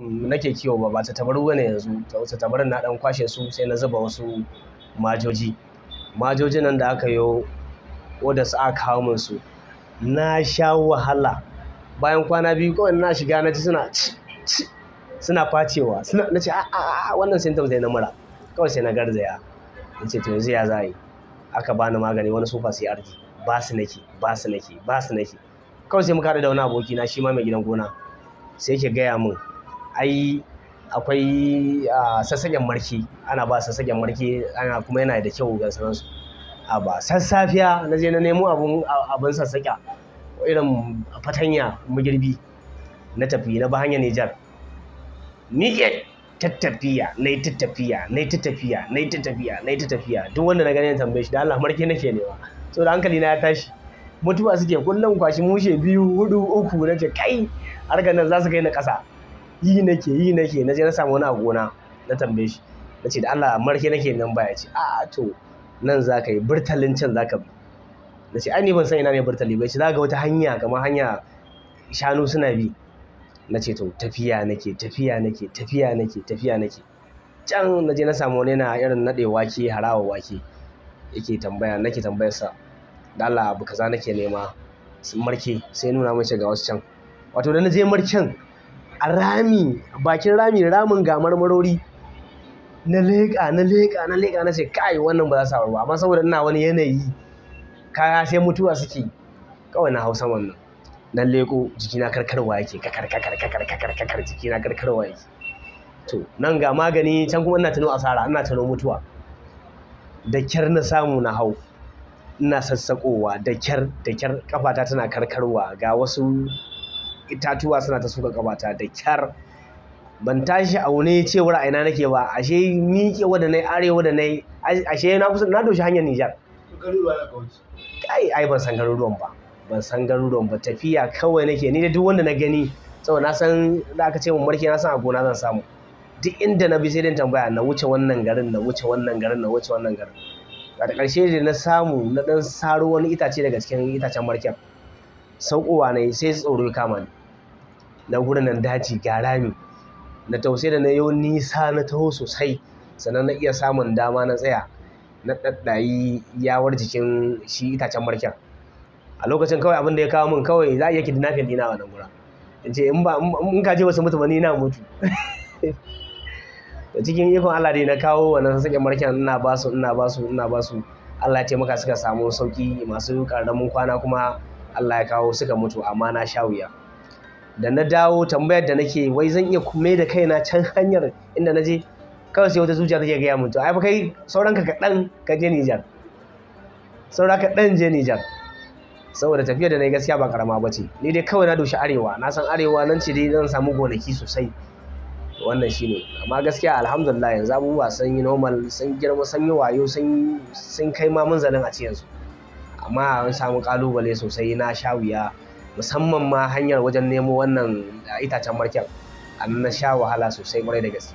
Nake kiwo ba tattabaru bane yanzu. Tattabarun na ɗan kwashe su sai na zuba wasu majoji. Majojin nan da aka yo oda su aka kawo mun su. Na sha wahala. Bayan kwana 2 kawai na shiga na ji suna ci, ci, suna facewa. Suna, na ce a, a, a wannan symptoms ne na mura. Kawai sai na garzaya. Na ce to yanzu ya za a yi? Aka bani magani wani super CRD. Basu nake, basu nake, basu nake. Kawai sai muka haɗu da wani abokina shi ma mai gidan gona. Sai yake gaya mun ai akwai sassaƙen marke. Ana ba sassaƙen marke ana kuma yana da kyau ga sauransu. Haba sassafiya na je na nemo abun sassaƙa irin fatanya magirbi. Na tafi na bi hanyar Nijar. Miƙe tattafiya, nayi tattafiya, nayi tattafiya, nayi tattafiya, nayi tattafiya. Duk wanda na gani na tambaye shi da Allah marke nake nema. Saboda hankali na ya tashi. Mutuwa suke kullum kwashi mushe 2, 4, 3 na ce kai harkar nan za su kai ni ƙasa. Yi nake, yi nake. Na je na samu wani a gona na tambaye shi. Na ce da Allah marke nake nan baya ce a'a to nan za ka yi burtalin can za ka bi. Na ce ai ni ban san ina ne burtali ba. Ya ce za ka ga wata hanya kamar hanya shanu suna bi. Na ce to tafiya nake, tafiya nake, tafiya nake, tafiya nake. Can na je na samu wani yana irin naɗe wake, harawa wake. Yake tambaya, nake tambayarsa da Allah abu kaza nake nema marke. Sai ya nuna mun ce ga wasu can. Wato da na je marken a rami, bakin rami, ramin ga marmarori. Na leƙa, na leƙa, na leƙa na ce kai wannan ba za su haru ba. Amma saboda ina wani yanayi kaya sai mutuwa suke. Kawai na hau saman nan. Na leƙo jikina karkarwa yake kakar, kakar, kakar, kakar, kakar jikina karkarwa yake. To nan ga magani can kuma ina tuno asara, ina tuno mutuwa. Da kyar na samu na hau. Ina sassaƙowa da kyar, da kyar ƙafata tana karkarwa ga wasu itatuwa suna ta suka ƙafata da kyar. Ban tashi aune cewar a ina nake ba. Ashe miƙewa da nayi arewa da nayi ashe na kusa na doshi hanyar Nijar. Garuruwa na kauce. Kai ai ban san garuruwan ba. Ban san garuruwan ba. Tafiya kawai nake ni da duk wanda na gani saboda na san da aka ce mun marke na san a gona zan samu. Duk inda na bi sai dai tambaya na wuce wannan garin, na wuce wannan garin, na wuce wannan garin. A ƙarshe da na samu na ɗan saro wani itace daga cikin itacen marken. Saukowa nayi sai tsoro ya kama ni. Na gurin nan daji ga rami. Na taho sai da na yo nisa na taho sosai. Sannan na iya samun dama na tsaya. Na ɗaɗɗayi yawar jikin shi itacen marken. A lokacin kawai abin da ya kawo mun kawai za a iya kidnapping ɗina wannan gurin. In ce in ba in ka je wasu mutu ba ni na mutu. Da cikin ikon Allah dai na kawo wannan sassaƙen marken ina basu, ina basu, ina basu. Allah ya taimaka suka samu sauƙi masu ƙaramin kwana kuma Allah ya kawo suka mutu amma na sha wuya. Da na dawo tambayar da nake wai zan iya mai da kaina can hanyar inda na je? Kawai sai wata zuciya take gaya mun to ai fa kai sauran ka kaɗan ka je Nijar. Saura kaɗan je Nijar. Saboda tafiyar da nayi gaskiya ba ƙarama ba ce. Ni dai kawai na doshi arewa. Na san arewa nan ce dai zan samu gonaki sosai. Wannan shine. Amma gaskiya alhamdulillah yanzu abubuwa sun yi normal, sun girma, sun yi wayo, sun kai ma munzalin a ce yanzu. Amma an samu ƙalubale sosai na sha wuya. Musamman ma hanyar wajen nemo wannan itacen marken. An na sha wahala sosai ƙwarai da gaske.